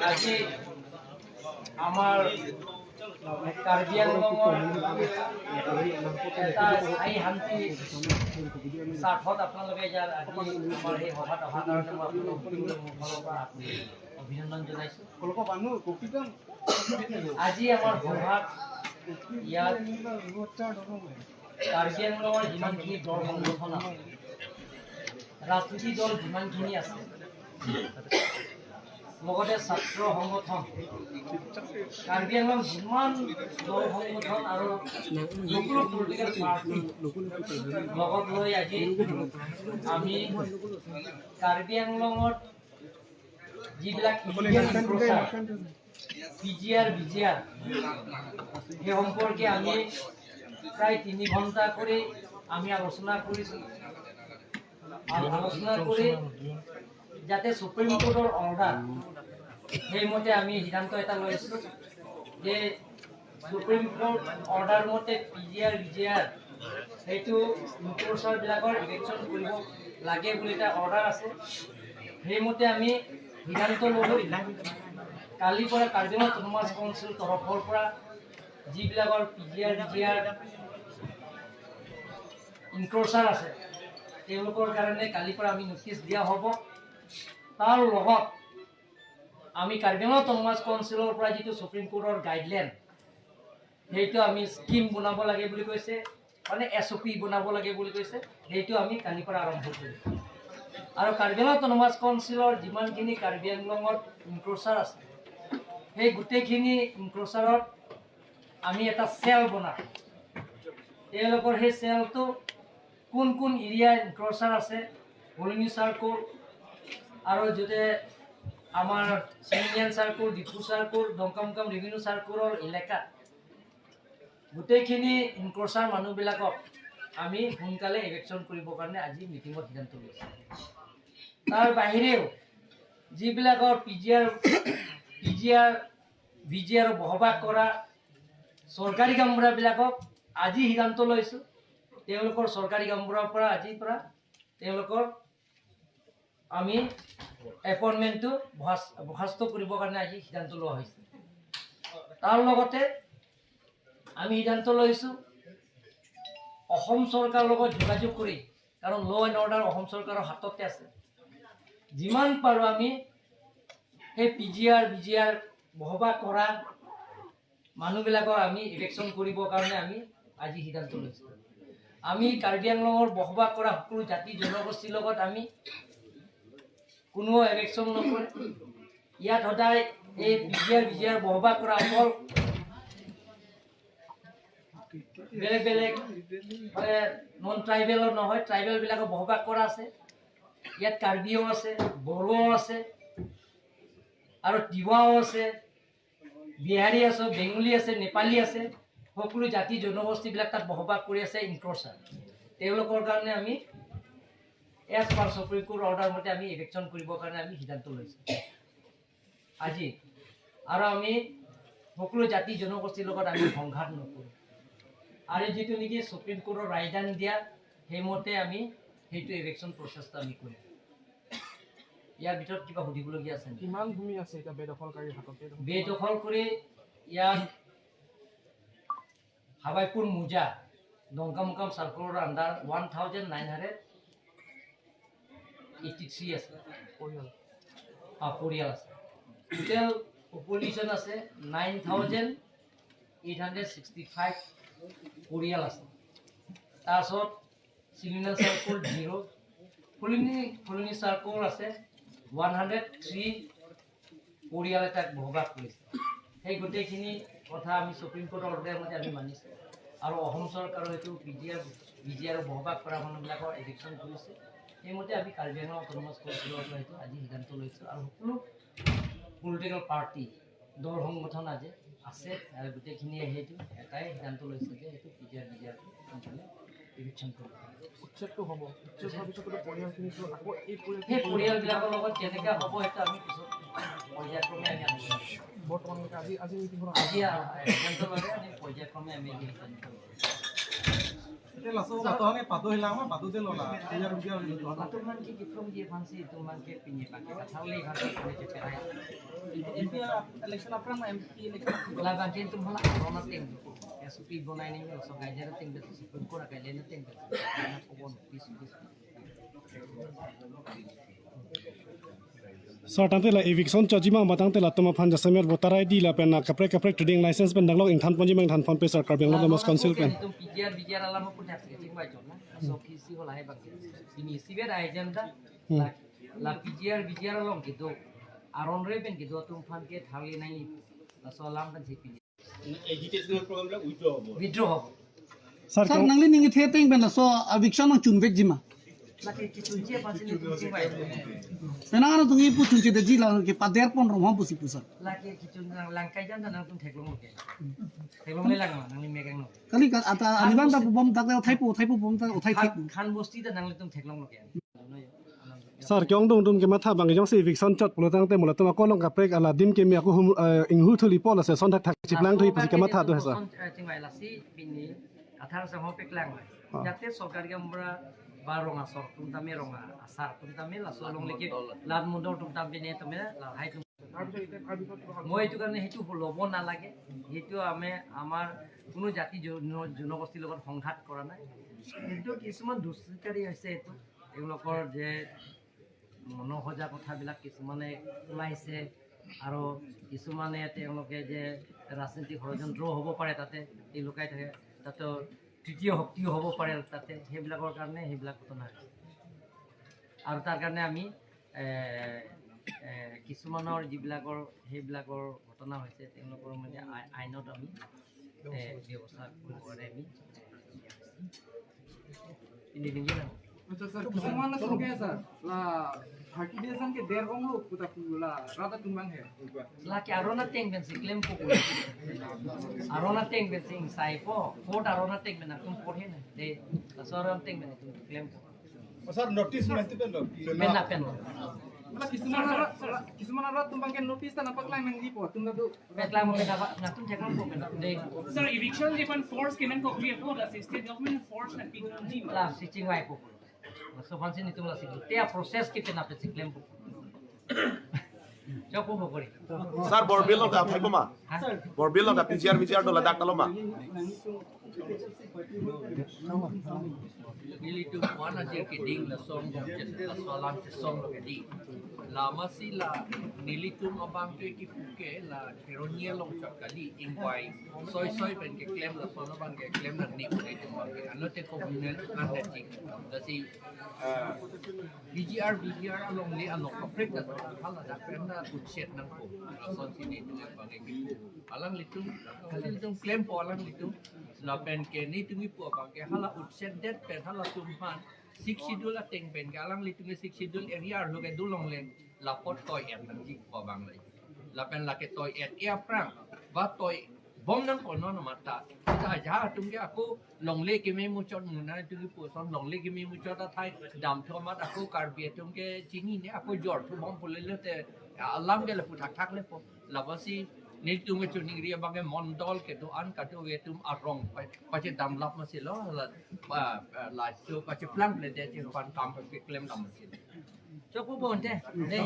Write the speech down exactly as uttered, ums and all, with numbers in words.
আজি আমাৰ কাৰ্বি আংলঙৰ এটা স্থায়ী শান্তি স্বাৰ্থত আপোনালোকে ইয়াত আজি আমাৰ এই সভাত অহাৰ কাৰণে মই আপোনালোকক মোৰ ফালৰ পৰা অভিনন্দন জনাইছো। আজি আমাৰ সভাত ইয়াত কাৰ্বি আংলঙৰ যিমানখিনি দল সংগঠন আছে, ৰাজনীতি দল যিমানখিনি আছে, লগতে ছাত্ৰ সংগঠন, কাৰ্বি আংলং যিমান দল সংগঠন আৰু সকলো পলিটিকেল পাৰ্টি লগত লৈ আজি আমি কাৰ্বি আংলঙত যিবিলাক ইলিগেল এনক্ৰচাৰ, পি জি আৰ, বি জি আৰ, সেই সম্পৰ্কে আমি প্ৰায় তিনি ঘণ্টা কৰি আমি আলোচনা কৰিছো। আ-, আলোচনা কৰি যাতে ছুপ্ৰিম কোৰ্টৰ অৰ্ডাৰ, সেইমতে আমি সিদ্ধান্ত এটা লৈছো যে ছুপ্ৰিম কোৰ্ট অৰ্ডাৰ মতে পি জি আৰ, বি জি আৰ সেইটো এনক্ৰচাৰবিলাকৰ ইভিকশ্যন কৰিব লাগে বুলি এটা অৰ্ডাৰ আছে। সেইমতে আমি সিদ্ধান্ত ল'লো। কালিৰ পৰা কাৰ্বি আংলং অট'নমাছ কাউন্সিল তৰফৰ পৰা যিবিলাকৰ পি জি আৰ, বি জি আৰ এনক্ৰচাৰ আছে, তেওঁলোকৰ কাৰণে কালিৰ পৰা আমি নটিচ দিয়া হ'ব। তাৰ লগত আমি কাৰ্বি আংলং অট'নমাছ কাউন্সিলৰ পৰা যিটো ছুপ্ৰিম কোৰ্টৰ গাইডলাইন, সেইটো আমি স্কিম বনাব লাগে বুলি কৈছে, মানে এছ অ' পি বনাব লাগে বুলি কৈছে, সেইটো আমি কালিৰ পৰা আৰম্ভ কৰিম। আৰু কাৰ্বি আংলং অট'নমাছ কাউন্সিলৰ যিমানখিনি কাৰ্বি আংলঙত এনক্ৰচাৰ আছে, সেই গোটেইখিনি এনক্ৰচাৰত আমি এটা চেল বনাম। তেওঁলোকৰ সেই চেলটো কোন কোন এৰিয়া এনক্ৰচাৰ আছে, ফুলনি চাৰ্কল আৰু য'তে আমাৰ চিমিনিয়ান চাৰ্কল, ডিফু চাৰ্কল, ডংকামকাম ৰেভিনিউ চাৰ্কলৰ এলেকা, গোটেইখিনি এনক্ৰচাৰ মানুহবিলাকক আমি সোনকালে ইভিকশ্যন কৰিবৰ কাৰণে আজি মিটিঙত সিদ্ধান্ত লৈছোঁ। তাৰ বাহিৰেও যিবিলাকৰ পি জি আৰ, পি জি আৰ, বি জি আৰ বসবাস কৰা চৰকাৰী গাঁওবুঢ়াবিলাকক আজি সিদ্ধান্ত লৈছোঁ, তেওঁলোকৰ চৰকাৰী গাঁওবুঢ়াৰ পৰা আজিৰ পৰা তেওঁলোকৰ আমি এপইণ্টমেণ্টটো বৰ্খাস্ত, বৰ্খাস্ত কৰিবৰ কাৰণে আজি সিদ্ধান্ত লোৱা হৈছে। তাৰ লগতে আমি সিদ্ধান্ত লৈছোঁ, অসম চৰকাৰৰ লগত যোগাযোগ কৰি, কাৰণ ল' এণ্ড অৰ্ডাৰ অসম চৰকাৰৰ হাততে আছে, যিমান পাৰোঁ আমি সেই পি জি আৰ, বি জি আৰ বসবাস কৰা মানুহবিলাকক আমি ইভিকশ্যন কৰিবৰ কাৰণে আমি আজি সিদ্ধান্ত লৈছোঁ। আমি কাৰ্বি আংলঙৰ বসবাস কৰা সকলো জাতি জনগোষ্ঠীৰ লগত আমি কোনো ইভিকশ্যন নকৰে। ইয়াত সদায় এই পি জি আৰ, বি জি আৰ বসবাস কৰা অকল বেলেগ বেলেগ, মানে, নন ট্ৰাইবেলৰ নহয়, ট্ৰাইবেলবিলাকৰ বসবাস কৰা আছে। ইয়াত কাৰ্বিও আছে, বড়োও আছে আৰু তিৱাও আছে, বিহাৰী আছে, বেংগলী আছে, নেপালী আছে, সকলো জাতি জনগোষ্ঠীবিলাক তাত বসবাস কৰি আছে এনক্ৰচাৰ। তেওঁলোকৰ কাৰণে আমি as per supreme court order মতে আমি ইভিকশ্যন কৰিবৰ কাৰণে আমি সিদ্ধান্ত লৈছোঁ আজি। আৰু আমি সকলো জাতি জনগোষ্ঠীৰ লগত আমি সংঘাত নকৰোঁ। আৰু যিটো নেকি ছুপ্ৰিম কোৰ্টৰ ৰায়দান দিয়া, সেইমতে আমি সেইটো ইভিকশ্যন প্ৰচেছটো আমি কৰিম। ইয়াৰ ভিতৰত কিবা সুধিবলগীয়া আছে নেকি? কিমান ভূমি আছে এতিয়া বেদখলকাৰীৰ হাতত? বেদখল বেদখল কৰি ইয়াত হাবাইপুৰ মোজা, ডংকামকাম চাৰ্কলৰ under one thousand nine hundred eighty three আছে। পৰিয়াল। অ, পৰিয়াল আছে। টোটেল পপুলেশ্যন আছে nine thousand eight hundred sixty five পৰিয়াল আছে। তাৰপিছত চিলিনা চাৰ্কল জিৰ', ফুলনি, ফুলনি চাৰ্কল আছে ওৱান হাণ্ড্ৰেড থ্ৰী পৰিয়ালে তাত বসবাস কৰিছে। সেই গোটেইখিনি কথা আমি ছুপ্ৰিম কোৰ্টৰ অৰ্ডাৰ মতে আমি মানিছোঁ। আৰু অসম চৰকাৰৰ এইটো পি জি আৰ, বি জি আৰ বসবাস কৰা মানুহবিলাকৰ ইভিকশ্যন কৰিছে। সেইমতে আমি কাৰ্বি আংলং অট'নমাছ কাউন্সিলৰ পৰা এইটো আজি সিদ্ধান্ত লৈছোঁ। আৰু সকলো পলিটিকেল পাৰ্টি, দল সংগঠন আজি আছে আৰু গোটেইখিনিয়ে সেইটো এটাই সিদ্ধান্ত লৈছে যে এইটো পি জি আৰ, বি জি আৰ সোনকালে ইভিকশ্যন কৰিব। উচ্ছেদটো হ'ব। উচ্ছেদ হোৱাৰ পিছতো পৰিয়ালখিনিতো আকৌ এই পৰিয়াল সেই পৰিয়ালবিলাকৰ লগত কেনেকে হ'ব, সেইটো আমি পিছত পৰ্যায়ক্ৰমে আমি আলোচনা কৰিম। বৰ্তমানলৈকে আজি, আজি মিটিংখন আজি, আ, সিদ্ধান্ত ল'লে আমি পৰ্যায়ক্ৰমে আমি সিদ্ধান্ত ল'ম। Te laso laso hang patu hilang ma patu de lo la. Iya rugi lo. Latum man ke kiprong dia aphansi, latum man ke pini abang ke kathar le aphansi pini cheperai. Em P election aphrang ma M P election. Labang ke latum hala aron ateng. S O P bonai nangji, laso guideline ateng, Supreme Court a guideline ateng. Na kobon, peace, peace. Sir, tangte la eviction chotji ma, ma tangte latum aphan jasemet voter I D lapen na kaprek kaprek trading license pen danglok ingthan ponji ma, ingthan ponpe sir, Karbi Anglong Autonomous Council pen. Latum P G R, V G R alam pun dak sekiting bai jona. So kisi hola hai bang. Ini siber agenda. Hmm. La, la P G R, V G R along kedo. Aron re pen kedo atum aphan ke tharli nai. Laso alam pen si pini. Agitation program dak withdraw hobo. Withdraw hobo. Sir, sir, kong- nangli ning ithe ateng pen laso eviction nangchunvekji ma? Lake kechunche aphansi nelitum chingvai. Penang ano tungni pu chunchedetji, lake pader pon rom ham pusi pu sir. Lake kechun lang, langkai jan ta nangtum theklonglo ke. Theklongle lang ma, nangli mek angno. Kali ka ata alibang ta bom dak le uthai pu, uthai pu bom ta uthai thek. Khan, Khan Bosti ta nanglitum theklonglo ke. Sir, ke-ongdung atum kematha abang jongsi eviction chot pulo tangte mo latum ako along kaprek adim keme ako hum, eh, inghu thuli po lasi son thakthak chiplang thuji pusi kematha do sir. Son, eh, chingvai lasi pini athar sangho peklang. Ah. Jate sorkar ke amra ba rong asor atum tame, rong asar atum tame laso along leke lat mondol atum tame ne tame lahai atum. মই এইটো কাৰণে সেইটো ল'ব নালাগে, সেইটো আমি আমাৰ কোনো জাতি জন-, জনগোষ্ঠীৰ লগত সংঘাত কৰা নাই। কিন্তু কিছুমান দুষ্কৃতিকাৰী হৈছে, এইটো তেওঁলোকৰ যে মনোসজা কথাবিলাক কিছুমানে ওলাইছে আৰু কিছুমানে তেওঁলোকে যে ৰাজনৈতিক ষড়যন্ত্ৰ হ'ব পাৰে, তাতে তেওঁলোকে থাকে, তাতে তৃতীয় শক্তিও হ'ব পাৰে তাতে, সেইবিলাকৰ কাৰণে সেইবিলাক ঘটনা হৈছে। আৰু তাৰ কাৰণে আমি এ, এ, কিছুমানৰ যিবিলাকৰ, সেইবিলাকৰ ঘটনা হৈছে, তেওঁলোকৰ মানে আই-, আইনত আমি, এ, ব্যৱস্থা কৰিবৰ কাৰণে আমি ini tinggi lah. Acha sir, কিছুমান আছে sir, la thirty days an ke der ong lo puta pu la rata tumbang he. Lake aron ateng pensi klempo. Aron ateng pensi ingsai po, court aron ateng pen atum por he na. De, laso aron ateng pen atum klempo. Oh, sir, notice mente pen lo. Pen na pen lo. Mala কিছুমান আৰু, কিছুমান আৰু তোমাকে notice ta napaklang nangji po, tum na do. Peklang mo pen na, na tum check lang po pen na. De. Sir, eviction je pan force kemen koklipo, the state government force na pik ji. La, si chingvai po. So aphansi nelitum lasi te process ke pen na pen si klempo. Chok po kori. Sir, Borbil lo ta thai po ma? Ha? Borbil lo ta P G R, V G R do ladak ta lo ma? Nelitum one a je keding lason bom chen, laso alam chesong lo keding. Lama si la nelitum abang ke kipu ke la Kheroni along chot kali, ingvai soi soi pen keklem, lason abang keklem nangne pu nelitum abang ke. Ano te communal undertaking. Lasi, ah, V G R, V G R alongle along kaprek ta hala dak pen ta utset nangpo. Lasonsi nelitum abang ke kipu. Alanglitum, kalitum klempo alanglitum. Lapen ke nelitum kipu abang ke hala utset det pen halatum aphan Sixth Schedule ateng pen ke alanglitum ke Sixth Schedule area arlo ke dolongle la apot toi-et nangji ko abang le. Lapen lake toi-et-e aphrang ba toi bom nangkok non mata. Kita aja atum ke ako longle keme muchot muna atum ke puson longle keme muchot athai damthu amat ako Karbi atum ke chinine, ako jorthu bom pu lele te alam ke lapu thakthak lepo. Lasi nelitum ke choningri abang ke mondol kedo-an kado-an atum arong pa-, pachedam lap masi lo la, pa, pa, laso pacheplang le de che pan kam pe klem dam masi. Chok po bonte. Ne.